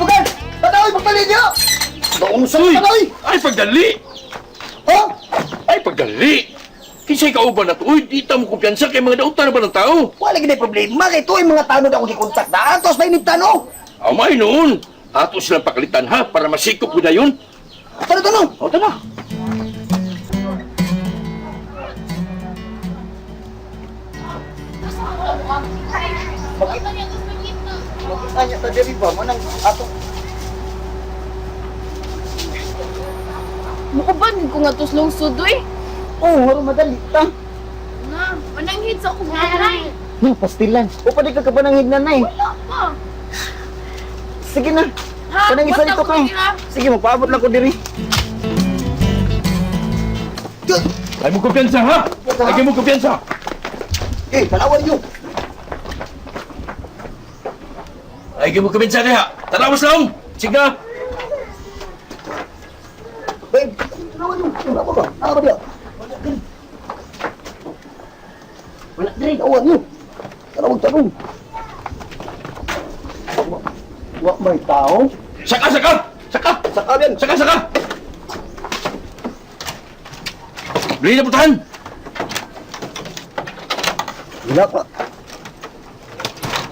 bugan. Tanaw pagdali niyo. Doon sa Uy! tanaw. Ay, pagdali! Oh, Ay, pagdali! Kinsay kauban na to? Uy, di ta mo kumpiyansa kay mga dautan na ba ng tao? wala gid problema kay tuoy mga tanod ako gikontak daan tos may tano. Amay noon! Ato silang pakalitan ha, para masikop ko na yun. Tano tano. O, tama. Makita niya ta diri ba mo nang ato. Mukubad ko nga tos lungsod oy. Oh, ngaro madali ta. Nga, mananghid sa akong nanay. No, pastilan. O pa di ka kabananghid nanay. Wala pa. Sige na. Ha, Kanang isa basta dito ko ka. diri, ha? Sige, magpaabot lang ko diri. Ay mo kumpiyansa ha! Ay mo kumpiyansa! Eh, tanawan niyo. Ay mo kumpiyansa diha! Tanawas lang! Sige na! Babe, tanawan niyo. Wala ba ba? Ano ba diya? Wala diri. Tanawan niyo. Tanawag tanong. Wa may tao. Saka, saka! Saka! Saka ben. Saka, saka! Bili na putahan! Wala pa.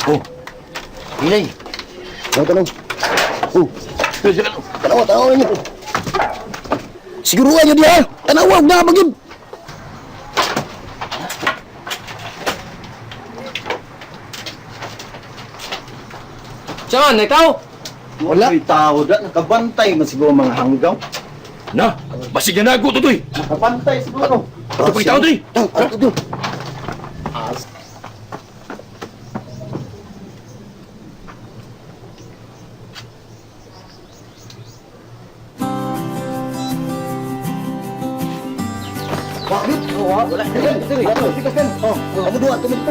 Oh! Hinay! Tanong tanong. Oh, Saka, tanawa, tanawa niyo. Siguruhan niyo diha. Tanawa na magyud. Saan, ikaw? Wala. May tao da, nakabantay man siguro mga hanggaw. Na! Basig na nago to, toy! Nakabantay siguro. Ito pa itaw, toy! Tang, ato do.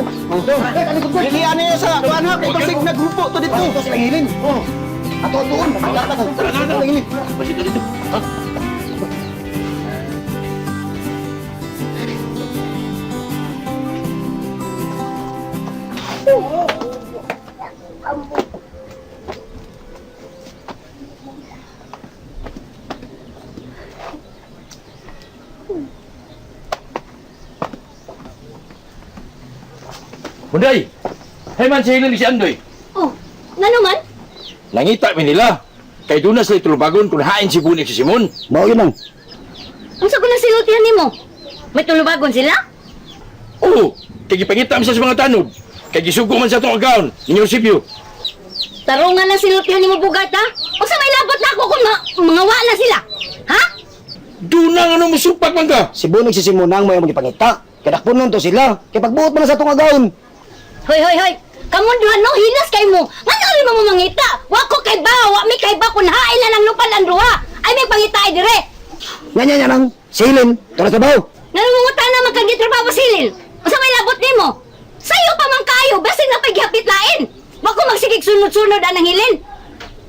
Dili ano yan sa kuan ha, kay basig nagrupo to dito. Ato silang hilin. Oh. Ato atuon. Tara, tara, tara! Basig na dito! Ha? Munday! Hey man, si Helen si Andoy. Oh, ngano man? Nangita mi nila. Kay doon na sila tulubagon kung hain si Bunik si Simon. Mao yun ang. Unsa ko na sinultihan nimo? May tulubagon sila? Oo, kay gipangita mi siya sa mga tanod. Kay gisugo man sa atong agaon, ninyo Eusebio. Tarungan na sinultihan nimo bugat ha? Unsa may labot na ako kung mga wa na sila? Ha? Doon na nga ano musupak man ka. Si Bunig si Simon ang may magipangita. Kay dakpon nun to sila. Kay pagbuot man na sa atong agaon. Hoy hoy hoy. Kamon duha no hilas kay mo. Ngano rin mo mangita? Wa ko kay ba, wa mi kay ba kun hain na lang lupad ang duha. Ay may pangita ay dire. Nya nya nya nang. Silin. Tara sa baw. Nangunguta na man kag gitrabaho silil. Unsa may labot nimo? Sayo pa man kayo, basig na paghapit lain. Wa ko magsigig sunod-sunod anang hilin.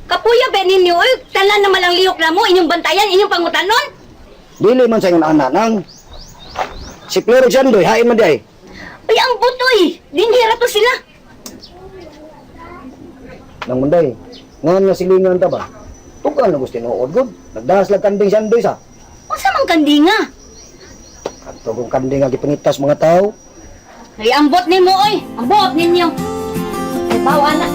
Kapuya ba ninyo oy, talan na malang lihok na mo inyong bantayan, inyong pangutanon. Dili man sa ingon ana nang. Si Flor ug si Andoy hain man di ay. Uy, ang butoy! Dinhira to sila. Nang munday. Ngan nga silingan ta ba? Tukan na gusto tinuod gud. Nagdahas lang kanding si Andoy sa. Unsa man kandinga? Kadto kong kanding nga gipangitas mga tao. Ay, ambot nimo oy. Ambot ninyo. Ay, bawa na.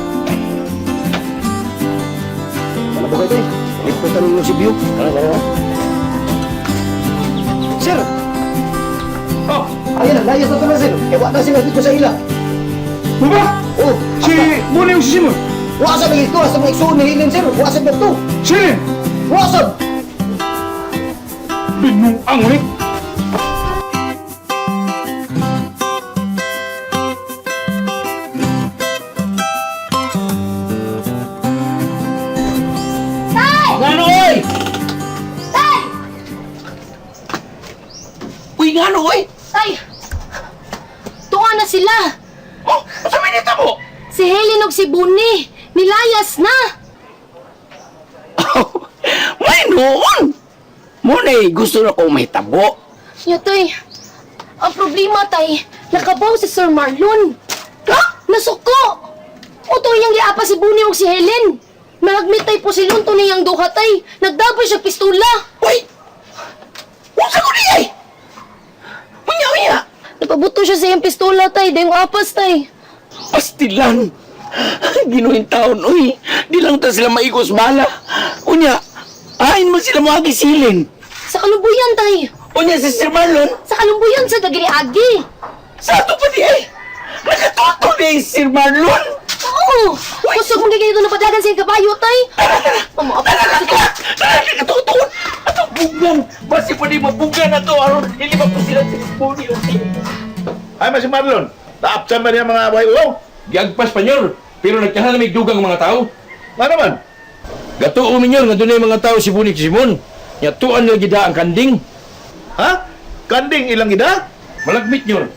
Ano ba kayo? Dito tanong yung si Biu. Tara, tara. Sir! Oh, Ayun na, layas na to na, sir. Eh, wa na sila dito sa ila. ba? Oh, Si Bunik si Simon. wa sa mga ito, sa mga igsuon ni Hilin, sir. Wa sa mga ito. Silin! Wa sa! Binuang ulit. Tay! Ngano, oy? Tay! Uy, ngano, oy? Tay! Tunga na sila. Oh, sa minita mo? Si Helen ug si Buni. Nilayas na. May noon! Muna gusto na kong mahitabo. Nya tay. Ang problema tay, nakabaw si Sir Marlon. Ha? Nasuko. Utoy yang giapa si Buni ug si Helen. Malagmit tay pusilon to niyang duha tay. Nagdaboy siya pistula. Uy! Unsa ko niya eh? Unya, unya! Napabuto siya sa iyang pistula tay, dayong apas tay. Pastilan! Ginuhin taon, uy! Di lang ta sila maigos bala. Unya, ahin mo sila mo agisilin. Sa kalumbuyan tay. Unya si Sir Marlon, Sa kalumbuyan sa dagiri-agi. sa ato pa di eh! Nakatuto ni Sir Marlon! Oo! Kusog mong gigil na padagan sa iyang kabayo tay. Tara, tara! Tama, Tara, tara! Tara, nakatuto! Ato bugan! Basi pa di mabugan na to aron dili pa sila sa pony. Ay, mas si Marlon. Taapsan ba niya mga buhay uaw? Giagpas pa nyor, pero nagtahan na may dugang mga tao. Nga naman. Gatuo mi nyor nga dunay mga tao si Bunik Simon. Nya tuan nila gida ang kanding. Ha? Kanding ilang ida? Malagmit nyor.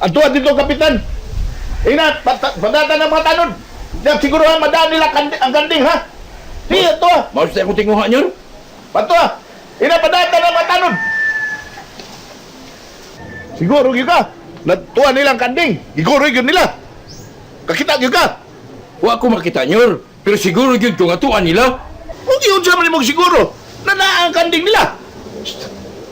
Adto dito, Kapitan. Ingat, padata ng mga tanod. Yan, siguro ha, madaan nila ang kanding, ha? Sige, ato ha. Mao sa akong tinguha nyor. Pato ha. Ina, padata ng mga tanod. Siguro, gyud ka. Natuwa nila ang kanding. Siguro, gyud nila. Kakita, gyud ka. Wa ko makita nyor, pero siguro gyud ko nga tuan nila. Kung yun sa man mong siguro, na naa ang kanding nila.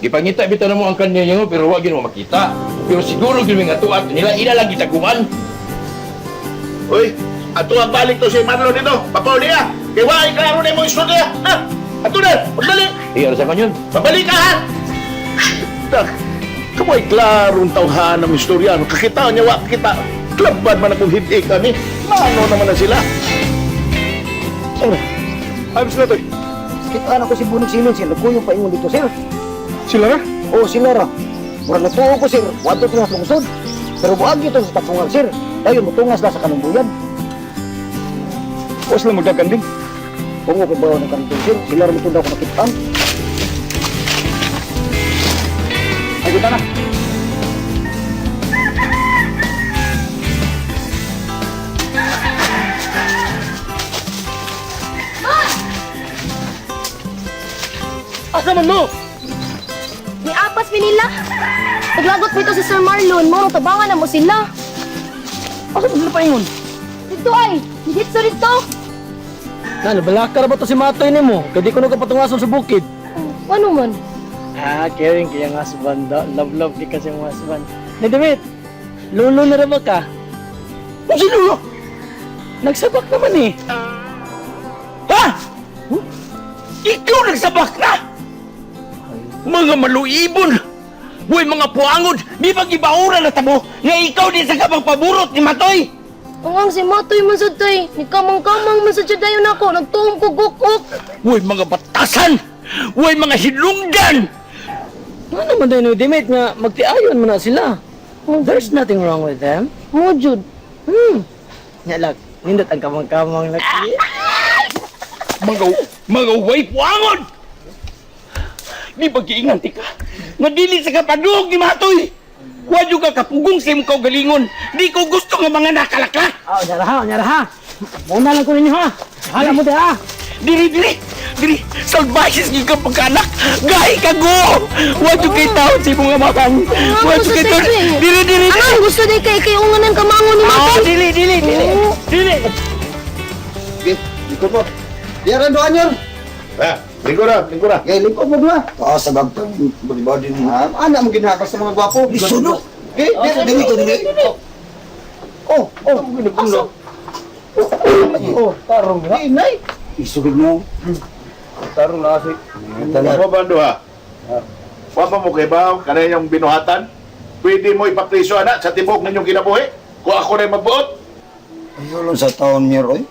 Gipangita bitaw na mo ang kanya nyo, pero wa gyud mo makita. Pero siguro gyud nga tuan nila ila lang gitaguan. Uy, ato ang balik to si Marlon dito. Papauli ka. Kay wa ay klaro na imong istorya. Ha? Ato na, pagdali. Iya sa kanyon. Pabalik ka ha. Tak. Kamoy klarong tawhan ang istorya. Kakita niya wa kita. Klaban man akong headache kami. Mano naman na sila. Sir, Ay, sila to. kita na ko si Bunig Silin, sir. Nagkuyog pa ingon dito, sir. Sila na? Oo, sila ra. Murag natuo ko, sir. Wadto sila sa lungsod. Pero buag ito sa tapungan, sir. Dayon, mutungas na sa kanumbuyan. O sila magkakanding. Kung okay ba ng kanding, sir? Sila ra mitunda ko nakitaan. Ay, kita na. Asa man mo? Ni apas mi nila. Paglagot mo ito si Sir Marlon, mao tabangan na mo sila. Asa man sila paingon? Dito ay, dito dito. Na, nabalaka ra ba to si Matoy nimo? Kay di ko nagkapatungason sa bukid. Ano man? Ah, caring kaya nga husband. Love love di kasi mga husband. Nadimit, lulo na ra ba ka? Kung si Lulo? Nagsabak naman eh. Ha? Ikaw nagsabak na! Mga maluibon! Buhay mga puangod! Di ba gibaura na tamo nga ikaw di sa kabang paburot ni Matoy? Ang si Matoy man sad tay, ni kamang-kamang man sad siya dayon ako, nagtuom ko gukok. Buhay mga batasan! Buhay mga hinungdan! Nga naman tayo Dimit nga magtiayon mo na sila. There's nothing wrong with them. Mo jud. Nya lak, nindot ang kamang-kamang laki. Mga way puangod! Di ba giingan ti ka? Nga dili sa kapadug ni Matoy! Wa jud ka kapugong sa imong kaugalingon. Di ko gusto nga mga nakalaklak. Ah, unya ra ha, unya ra ha. Muna lang ko ninyo ha. Hala mo di ha. Diri, diri, diri, salbahes gyud ka pagkaanak. Gahi ka go. Wa jud kay taon sa imong amahan. Wa jud kay taon. Diri, diri, diri. Ang gusto day kay kay ungan ang kamangon ni Ah, Matoy. dili, dili, dili. Dili. Okay, likod mo. Diyan doan yun. Ha? Lingkod na, lingkod na. Okay, lingkod mo dua. Ah, sa bagtang body mo. Ah, anak mo ginakas sa mga gwapo. Isuno. Okay, Dili ko dili. Oh, oh, asa? Oh, tarong na. Inay. Isugod mo. Tarong na kasi. Mo ba ang duha? Wa pa mo kay baw kanay yung binuhatan? Pwede mo ipapriso ana sa tibok ninyong kinabuhi? Kung ako rin magbuot? Ayun lang sa taon niya, Roy.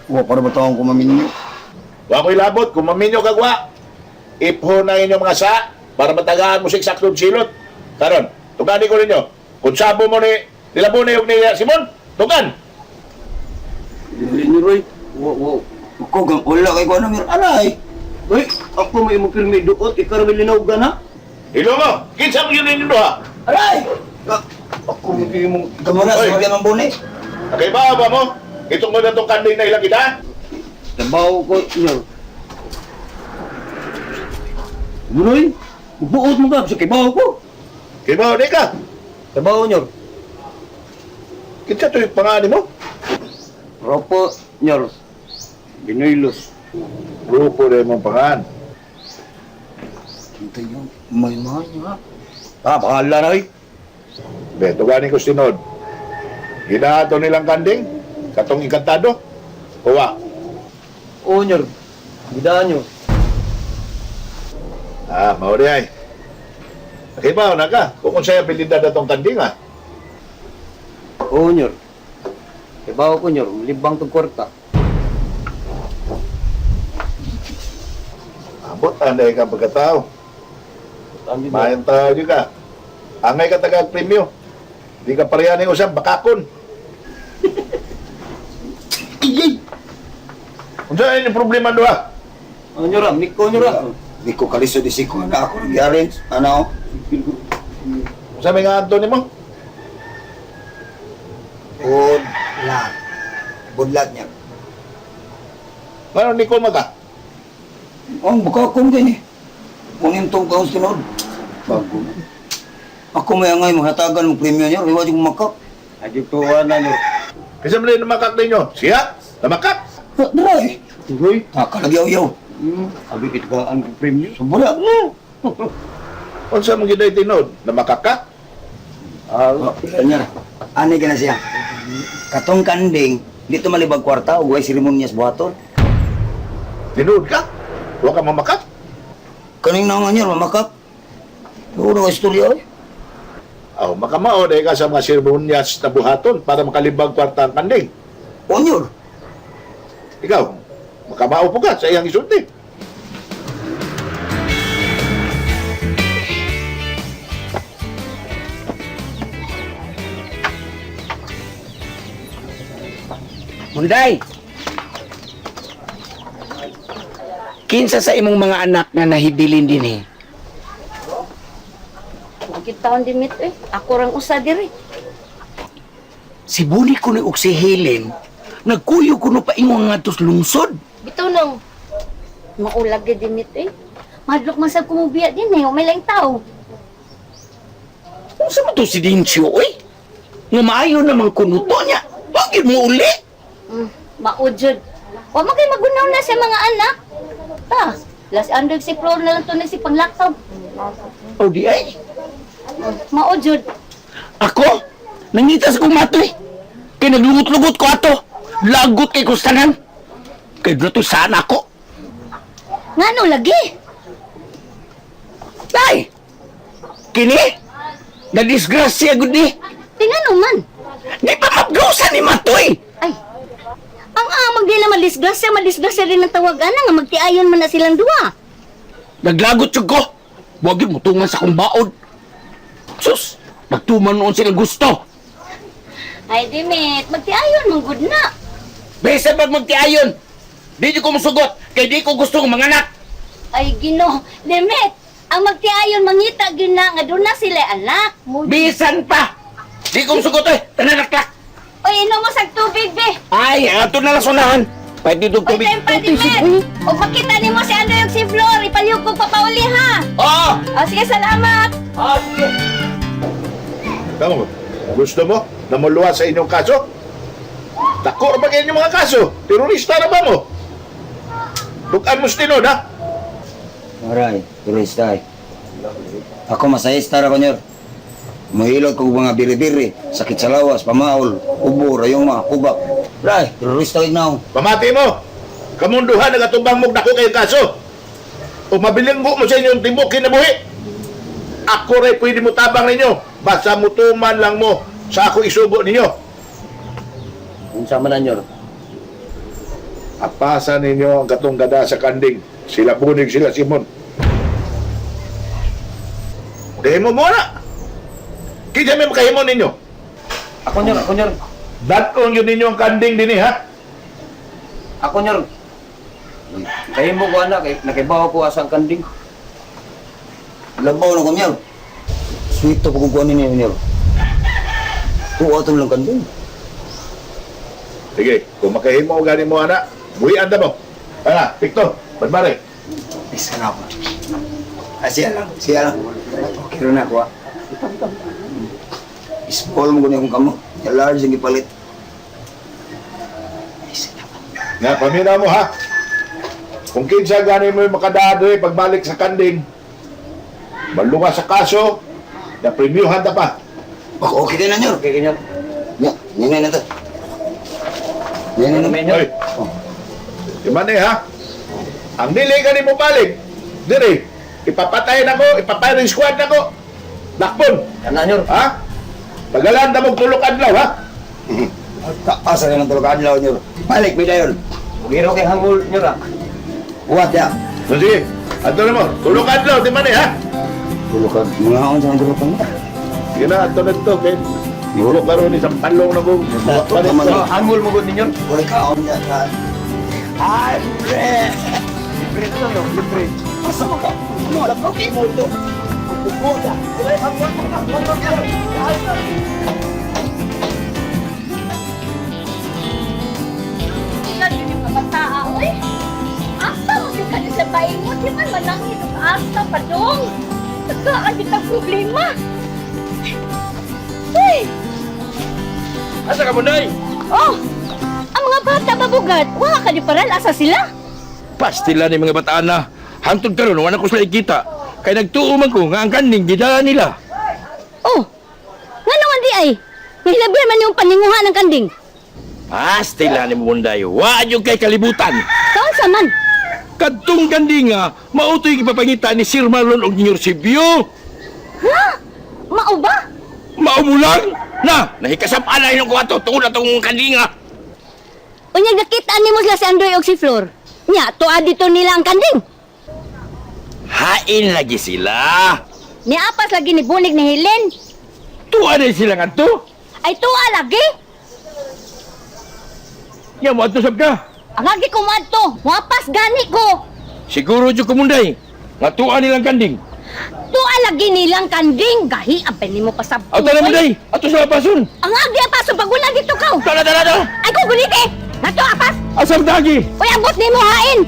Wa para ba taon ko maminyo? Wa ko'y labot, kung maminyo kagwa, ipho na inyong mga sa para matagaan mo sa eksaktong silot. Karon, tugani ko ninyo. Kung sabo mo ni, nilabo na yung ni Simon, tugan. Dili ni Roy. Wa wa. Ko gang wala kay ko ano mir anay. Uy, ako may imong pirmi duot, ikaw ra may linawgan ha. Ilo mo, kinsa mo yun ninyo duha? Aray! Ako mo imong gamara Oy. sa bagay ng bone. Okay ba ba mo? Itong mo na itong kanding na ilang kita? Trabaho ko niyo. Bunoy, buot mo ka sa kibaw ko. Kibaw di ka. Trabaho, nyor. Kinsa to yung pangalan mo? Ropo, nyor. Binoylos. Grupo rin mong pangalan. Ito yung may mga niya. Ah, bahala na oy. Be, tugani ko sinod. Ginaato nilang kanding, katong inkantado. Uwa. Oo, nyor. Bidaan nyo. Ah, mauri ay. Nakibaw na ka. Kung unsay abilidad atong kanding ah. Oo, nyor. Ibaw ko, nyor. Libang tong kwarta. Abot anday ka pagkatao. Mayang tao di ka. Angay ka taga premyo. Di ka pareha ni usab bakakon. Iyay! Unsa ini problema duha? Ano, nyor? ah? Miko, nyor. ah. Di ko kaliso di siko na ako nag-arrange. Ano? Unsa may nga anto nimo? Budlat. Budlat niya. Ngano ni ko maga? Ang baka akong din eh. Kunin tong kaos tinod. Bago na. Ako may angay mahatagan ng premyo niya. Iwa di ko makak. Ay, tuwa na, nyor. Kinsa man namakak ninyo? Siya? Namakak? Dry. Uy. Nakalagyaw-yaw. Abi, kitgaan ko premyo. Sobra. Unsa man giday tinod? Namakak ka? Ah, Niya. Ani ka na siya. Katong kanding, dito malibag kwarta, uway seremonyas buhaton. Tinuod ka? Wa ka mamakak? Kaning na nga niya, mamakak. Oo na istorya eh. Aw, makamao dahil ka sa mga seremonyas na buhaton para makalibag kwarta ang kanding. Onyor. Ikaw, makamao po ka sa iyang isulti. Munday. Kinsa sa imong mga anak nga nahibilin dinhi? Bakit taon dimit eh? Ako rang usa diri. Si Buni kuno og si Helen, nagkuyo kuno paingon ngadto sa lungsod. Bitaw nang. Maulag gyud dimit eh. Madlok man sa kumubiya din eh, may laing tao. Unsa man to si Dincio oy? Nga maayo naman kuno to niya. Bakit mo uli? Maujod. Wa man kay magunaw na sa mga anak. Ta, las under si Flor na lang to na si panglakaw. O di ay. Maujod. Ako, nangitas kong matoy. Kay naglugot-lugot ko ato. Lagot kay kustanan. Kay doon to saan ako. Ngano lagi? Tay! Kini? Nadisgrasya gud ni. Tingano man. Di pa mapgawsan ni Matoy! Ay. Ang amag nila madisgrasya, madisgrasya rin ang tawag ana nga magtiayon man na silang duha. Naglagot jud ko. Wag yun mutungan sa kong baod. Sus! Nagtuman noon silang gusto. Ay Dimit, magtiayon man gud na. Bisa pag magtiayon. Di ko musugot. Kay di ko gusto ng mga anak. Ay Ginoo, Dimit, ang magtiayon mangita gyud na nga doon na sila anak. Bisan pa! Di ko musugot eh. Tananaklak. Oy, inom mo sa tubig be. Ay, ato na lang sunahan. Pwede dog Oy, tubig. time pa Dimit. O makita nimo si Andoy ug si Flor, ipalihok kog papauli ha. Oo! O sige, salamat. Ah, sige. Tama mo? Gusto mo na muluwa sa inyong kaso? Dako ra ba kayo inyong mga kaso? Terorista na ba mo? Tukan mo sa tinod, ha? Aray, turista eh. Ako masayista ra ko nyor. Mahilot ko mga biri-biri, sakit sa lawas, pamaol, ubo, rayuma, kubak. Ray, terorista kay now. Pamati mo! Kamunduhan nagatubang mo dako kayong kaso. O mabilinggo mo sa inyong tibok kinabuhi. Ako rin pwede mo tabang ninyo. Basta mutuman lang mo sa ako isugo ninyo. Unsa man na, nyor. Apasan ninyo ang katong gada sa kanding. Sila Bunig, sila Simon. Dahil mo muna. Kaya may makahimo ninyo. Ako, nyor. Ako, nyor. Datong yun ninyo ang kanding din eh, ha? Ako, nyor. Kaya mo ko, anak. Kay, nakibaw ko asa ang kanding. Labaw na ko nyor. Sweet to pagkukuha ninyo nyor. Tuwa to lang kanding. Sige, kung makahimo gani mo, anak, buhian ta mo. Ana, Pikto, badbare. Isa na ako. Ah, siya lang, siya lang. Okay rin ako ah. Small mo gani akong kamo. Ya large ang gipalit. Nga, pamina mo ha. Kung kinsa gani mo yung makadado eh, pagbalik sa kanding, malunga sa kaso, na premiuhan ta pa. Oh, okay kayo na, Nyor. Okay, ganyan. Ya, yan na to. Yan na. Nyor. Oy. Iman eh ha. Ang dili gani mo balik, dire, ipapatay na ko, ipapiring squad na ko. Lakpon, Kana, Nyor. ha? Pagalan na mong tulok adlaw, ha? Asa ka ng tulog adlaw, Nyor. Balik, may dayon. Giro kay hangol, Nyor ah. What ya? So, sige, ato na mo, tulok adlaw, di man eh, ha? Tulog ka. Mga on sa tulog ka. Sige na, ato na ito, kay. Tulok karon ni sa palong na ko. Ato naman. Oh, hangol mo gud ninyo. Wala ka on ya ka. Ay, pre. Libre to, no? Libre. Asa mo ka? Ano alam ko kay mo ito? Puputa. Wala hangol mo ka. Hangol ka. Sila yun yung kabataa, oy. Asa mo yung ka sa paingot, di man manangin og asa pa dong. Nagkaan bitang problema. Uy! Asa ka Munday? Oh! Ang mga bata babugat, wala ka di paral, asa sila? Pastila ni mga bataan na. Hangtod karon wala ko sila ikita. Kay nagtuo man ko nga ang kanding gidala nila. Oh! Nga naman di ay? Nahilabihan man yung paninguha ng kanding. Pastila ni Munday, wa jud kay kalibutan. Kaon sa man? Kadtong kanding nga mautoy gipapangita ni Sir Marlon og Junior Sibyo. Ha? Mao ba? Maumulang na nahikasap na inyong kuwato tungod atong kandinga. Unya nakita nimo sila si Andoy og si Flor. Nya, tuwa dito nila ang kanding. Hain lagi sila. Niapas lagi ni Bunig ni Helen. Tuwa na sila ngadto. Ay tuwa lagi. Nya mo adto sab ka. Ang agi ko moadto, muapas gani ko. Siguro jud ko Munday nga tuwa nilang kanding. Tuwa lagi nilang kanding. Gahi ang nimo pasabto. Ato na Munday, ato sa lapason. Ang agi apas pagula dito ka. Tara tara tara. Ay ko gulite. Nato apas. Asam dagi. Uy abot nimo hain.